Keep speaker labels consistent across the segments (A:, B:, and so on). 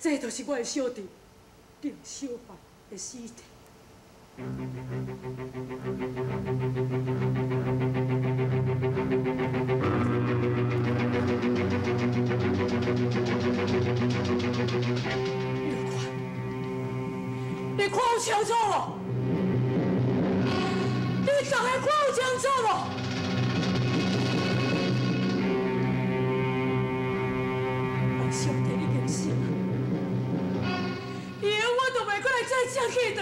A: 這就是我的小弟林小凡的屍體。你看，你看有清楚無？你逐个看有清楚無？我小弟已經死了，以後我就袂閣來再正氣堂。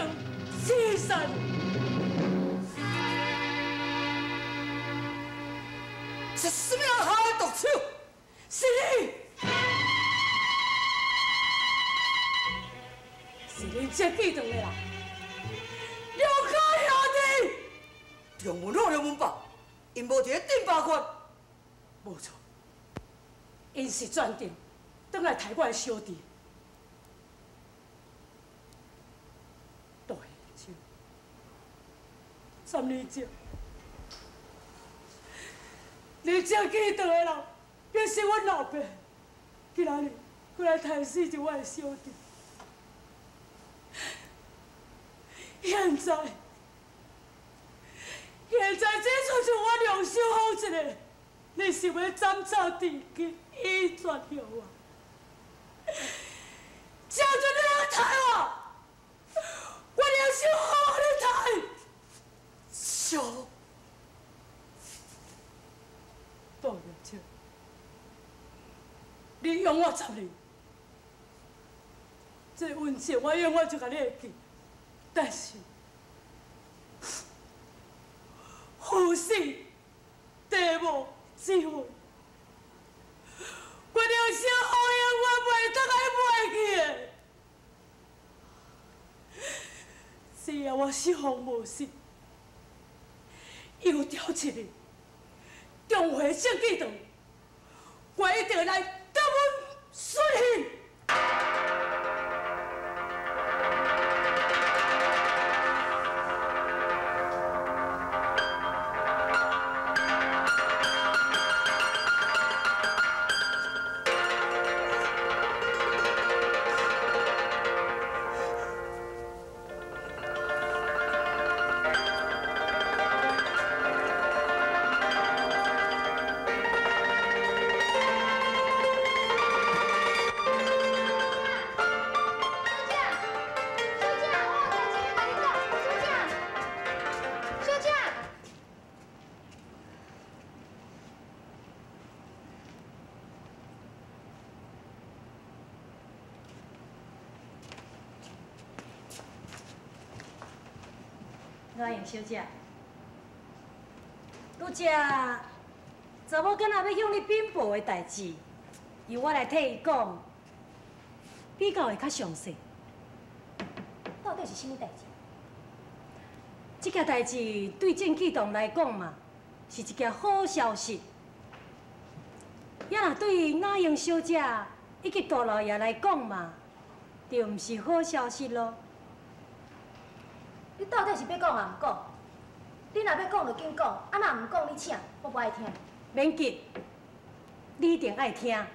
A: 死神！
B: 是啥物人下的毒手？
A: 是你，是恁正氣堂的啦，梁家兄弟。
B: 梁文虎、梁文豹，𪜶無佇咧鎮巴縣。
A: 無錯，𪜶是專程轉來刣我的小弟。10年前，你正氣堂的人，變成阮老爸，今仔日閣來刣死一我的小弟。現在，現在這剩剩我梁小芳一個，你想欲斬草除根，以絕後患？照準你來刣我，我梁小芳予你刣。
B: 小，
A: 杜月秋，你养我十年，這恩情我永遠就共你會記。但是，父死弟母之恩，我梁小芳永遠袂當愛忘記的。只要我小芳無死，有朝一日，重回正氣堂，我一定會來得阮孫興。
C: 阿英小姐，拄才查某囡仔欲向你禀报的代誌，由我來替伊講，比較會較詳細。
D: 到底是啥物代誌？
C: 這件代誌對正氣堂來講嘛，是一件好消息。也若對阿英小姐以及大老爺來講嘛，就毋是好消息咯。
D: 你到底是欲講抑毋講？你若欲講就緊講，啊若毋講你請，我無愛聽。
C: 免急，你一定愛聽。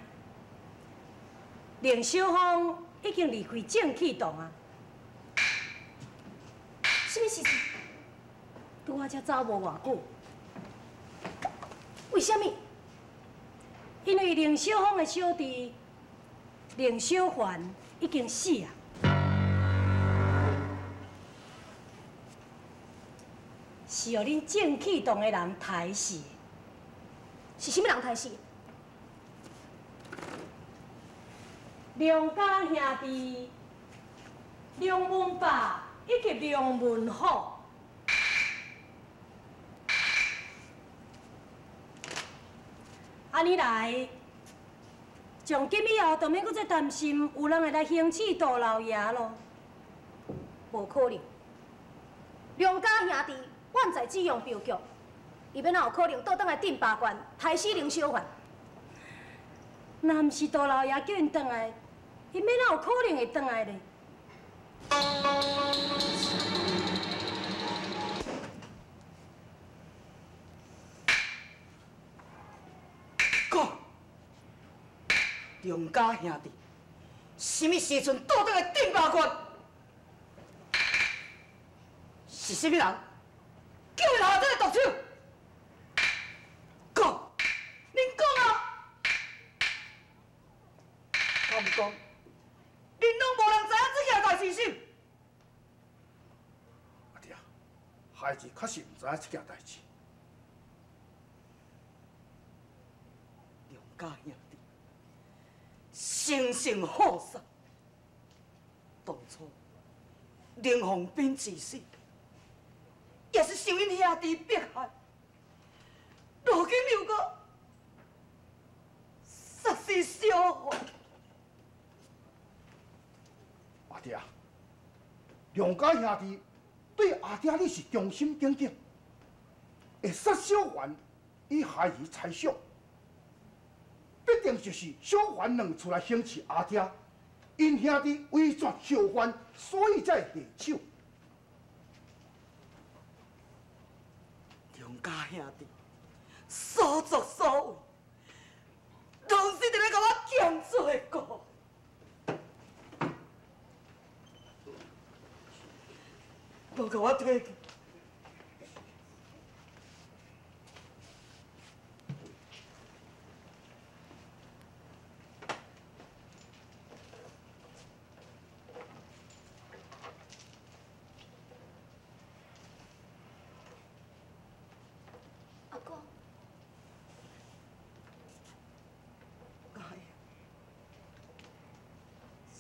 C: 林小芳已經離開正氣堂啊！
D: 啥物時陣？
C: 拄仔才走無偌久。
D: 為啥物？
C: 因為林小芳的小弟林小凡已經死啊！是予恁正氣堂的人刣死。
D: 是啥物人刣死？
C: 梁家兄弟梁文霸以及梁文虎。按呢來，從今以後就免閣再擔心有人會來行刺杜老爺咯。
D: 無可能，梁家兄弟遠在紫陽镖局，伊欲哪有可能倒轉來鎮巴縣刣死林小凡？
C: 若毋是杜老爺叫𪜶轉來，𪜶欲哪有可能會轉來咧？
B: 講，梁家兄弟什麼時陣倒轉來鎮霸權？是啥物人叫伊下這个毒手？講，恁講啊！敢講，恁攏無人知影這件代志是？
E: 阿弟啊，孩子確實毋知影這件代志。
B: 梁家兄弟，生性好杀，當初林鳳斌之死，也是受𪜶兄弟迫害，如今又閣殺死小凡。
E: 阿弟啊，梁家兄弟對阿弟你是忠心耿耿，會殺小凡，以孩兒猜想，必定就是小凡兩出來行刺阿弟，𪜶兄弟為絕後患，所以才會下手。
B: 梁家兄弟所作所為，攏是佇咧共我欠罪過。無共我提去。
D: 阿公，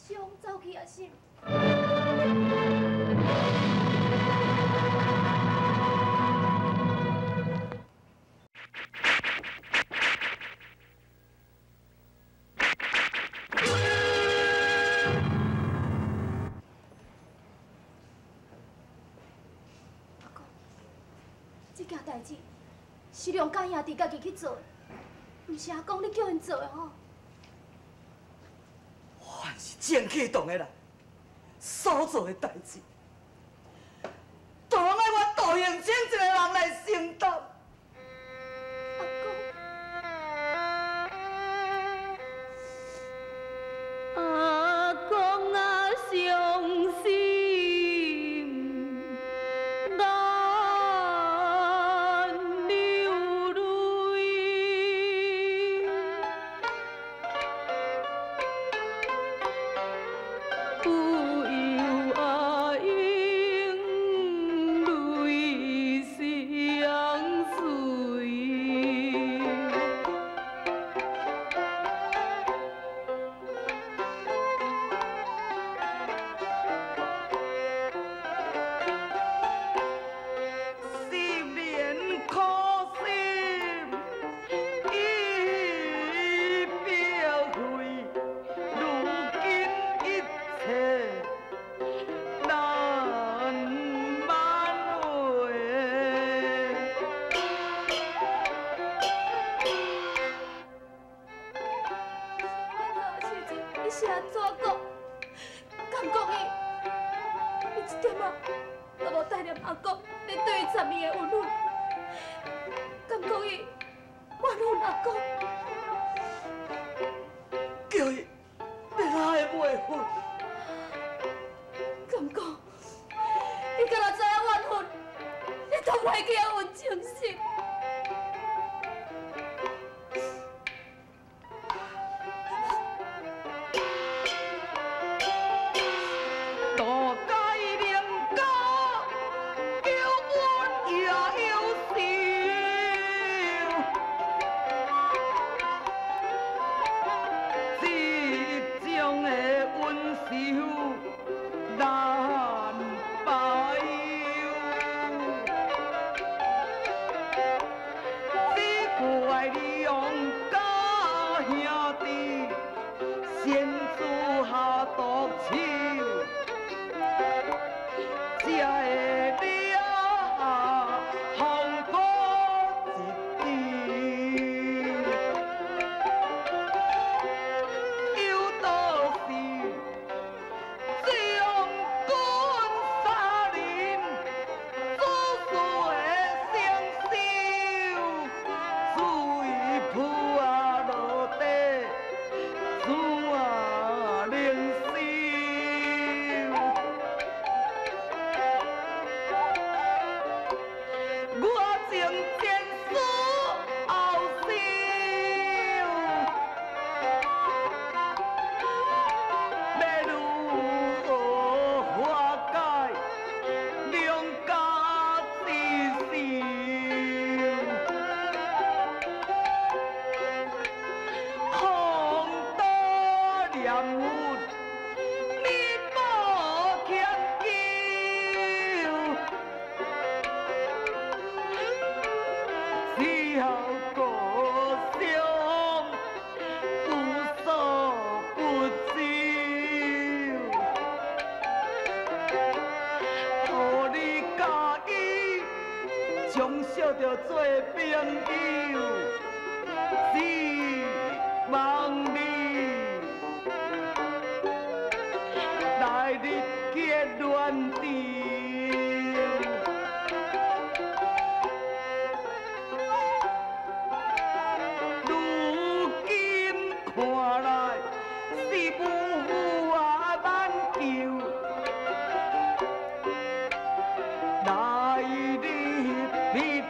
D: 傷走去啊心。阿公，這件代誌是梁家兄弟家己去做的，毋是阿公你叫𪜶做的吼。
B: 凡是正氣堂的人所做的代誌，都攏愛我杜永清一個人來承擔。
D: 阿公，
A: 阿公啊，傷心難流淚。不由阿英淚相隨。
B: 心連苦心已白費，如今一切難挽回。
D: 我走的時陣，你是按怎講？敢講伊，伊一點仔都無帶念阿公你對伊10年的恩惠。敢講伊怨恨阿公？
B: 叫伊欲哪會袂恨？
A: 敢講伊敢若知影怨恨，你都袂記得阮情深。
B: 大街梁家叫阮也憂愁。你無強求，只好孤相無所不知，予你佮伊從小就做朋友，只望你來日結戀情。如今看來是無法挽救，來日必有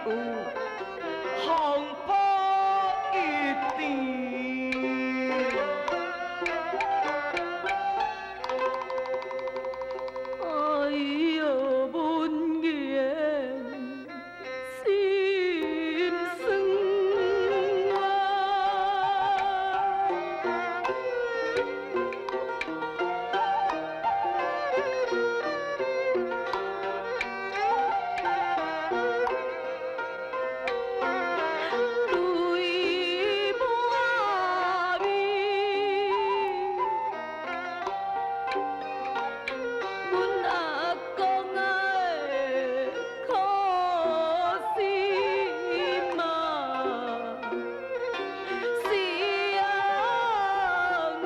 B: 風波一場。
A: 哎喲，阮言心酸啊！淚滿面。阮阿公的苦心啊，是翁父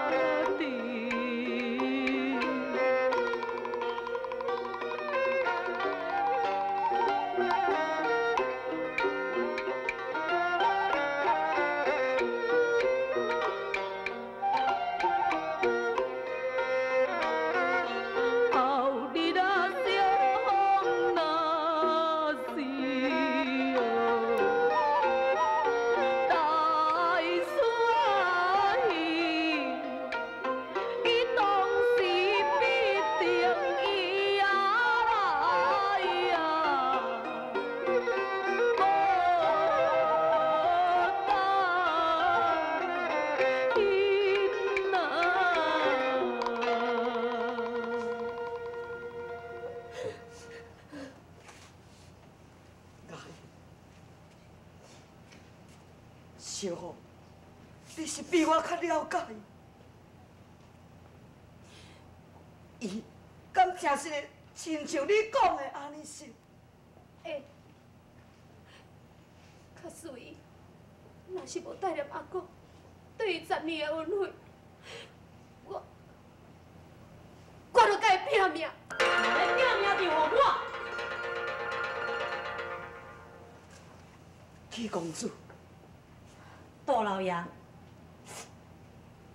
A: 的弟。後日啊，相逢若是哦，大山去，伊當時必定伊也來啊，無答應啊。
B: 小凤，你是比我較了解伊，伊敢真實的親像你講的按呢是？
D: 欸，假使伊若是無帶念阿公對伊10年的恩惠，我就共伊拼命。
A: 你拼命就予我。
B: 七公主，
C: 杜老爺，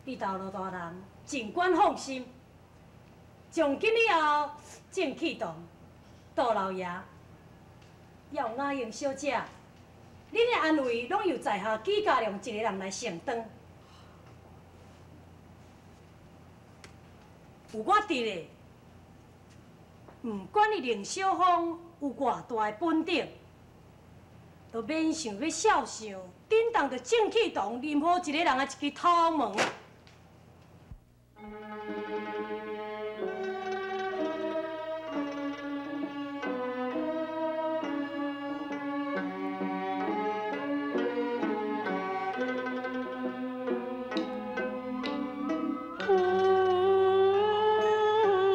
C: 你頭路大人，盡管放心。從今以後，正氣堂，杜老爺，還有雅瑩小姐，恁的安危攏由在下紀家良一个人來承擔。有我佇咧，毋管你凌小風有偌大的本領，都免想欲肖想，震動著正氣堂任何一個人的一支頭毛。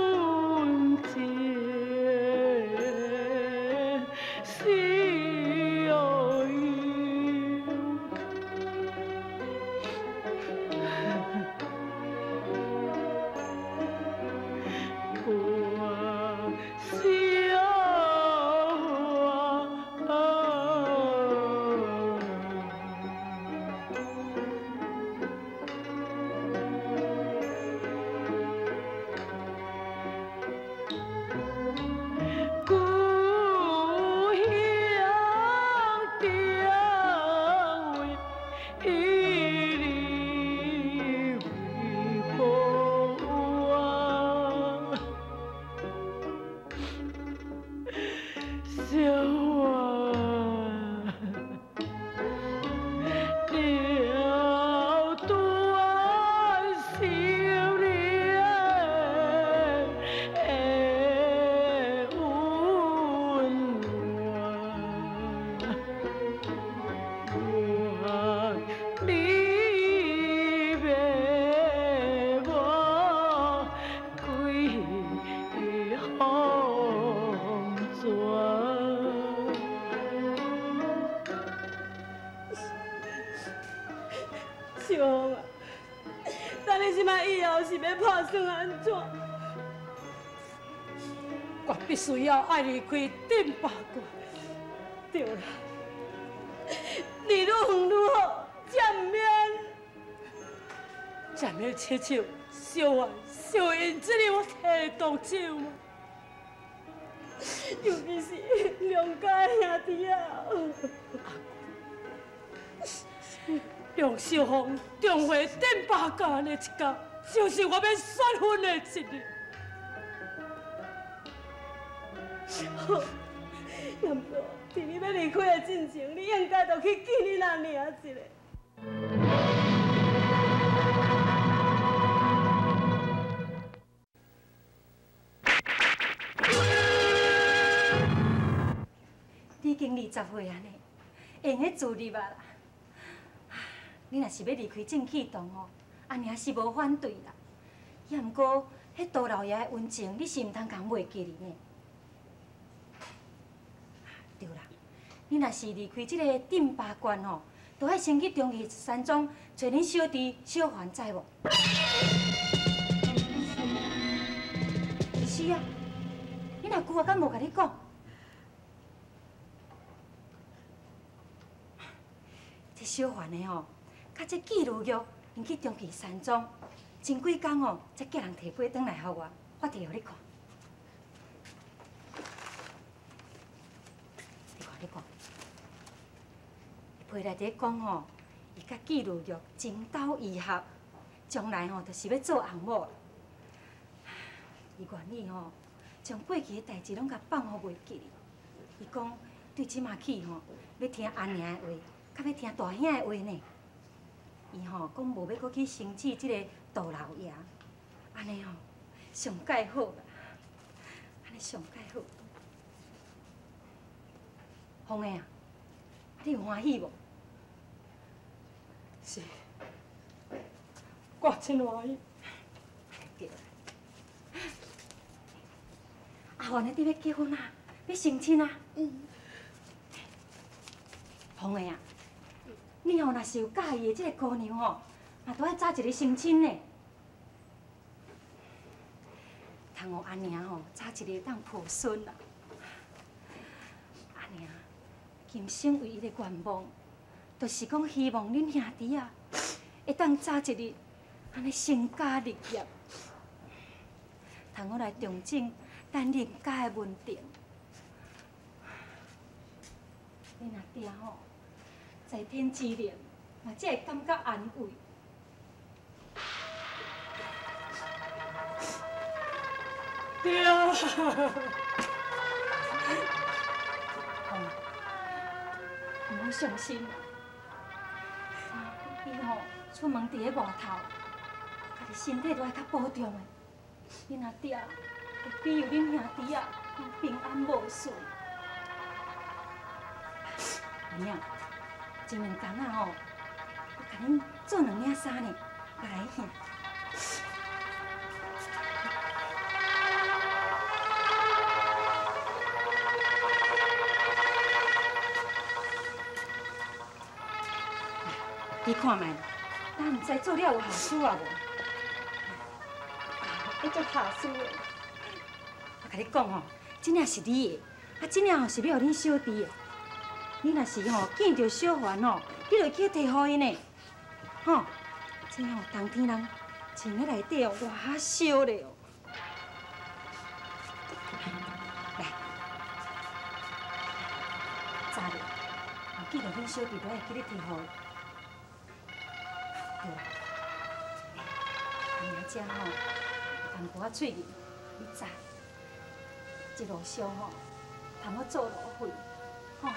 A: 阮这是哟。小凤啊，但你这摆以后是欲拍算按怎？我必须要爱离开镇巴县。对啦，你愈远愈好，才毋免，才免亲像小婉、小英这个我提的毒手嘛。尤其是梁家兄弟啊，梁少凤重回镇巴县的一天，就是我欲选婚的一日。好，也毋过，伫你欲离开的进前，你应该著去见恁阿娘一下。
C: 你已经20岁啊呢，会用得自立啊啦。你若是欲离开正气堂吼，阿娘是无反对啦。也毋过，彼杜老爷的恩情，你是毋通共袂记哩呢。对啦，你若是离开这个镇巴县吼，就爱先去中义山庄揣恁小弟小凡，知无？是啊，恁阿舅啊，敢无共你讲？这小凡的吼，佮这纪如玉，𪜶去中义山庄，前几工哦，才叫人提批转来予我，我提予你看。你看，伊批内底讲吼，伊佮纪如玉情投意合，将来吼就是欲做翁某。伊愿意吼，将过去的代志拢共放予袂记哩。伊讲对这马起吼，欲听阿娘的话，较欲听大兄的话呢。伊吼讲无欲阁去生气这个杜老爷，按呢吼上盖好啦，按呢上盖好。凤的啊，你有欢喜无？
A: 是，我真欢喜。
C: 对啦。阿凡，你欲结婚啊？欲成亲啊？嗯。凤的啊，你吼若是有佮意的这个姑娘吼，嘛都爱早一日成亲呢。通予阿娘吼早一日当抱孙啊。阿娘今生唯一的愿望，就是讲希望恁兄弟啊，会当早一日按呢成家立业，通好来重整咱林家的门庭。恁阿爹吼，在天之灵嘛，才会感觉安慰。
A: 对啊。
C: 毋好伤心啊！你吼出门伫咧外头，家己身体都爱较保重的。恁阿爹会庇佑恁兄弟仔平安无事。娘，前两工啊吼，我共恁做两领衫呢，过来献。你看觅，咱毋知做了有效事啊无？啊，足效事的。我共你讲吼，这领是你的，啊，这领吼是欲予恁小弟的。你若是吼见著小凡吼，你就去提予伊呢，吼。这吼冬天人穿喺内底哦，偌烧咧哦。来，早日，见著恁小弟，就爱记得提予伊。对啦，阿娘遮吼淡薄仔喙硬，你知？一路上吼，通好做路费，吼。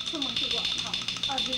C: 出门伫外口，阿妹。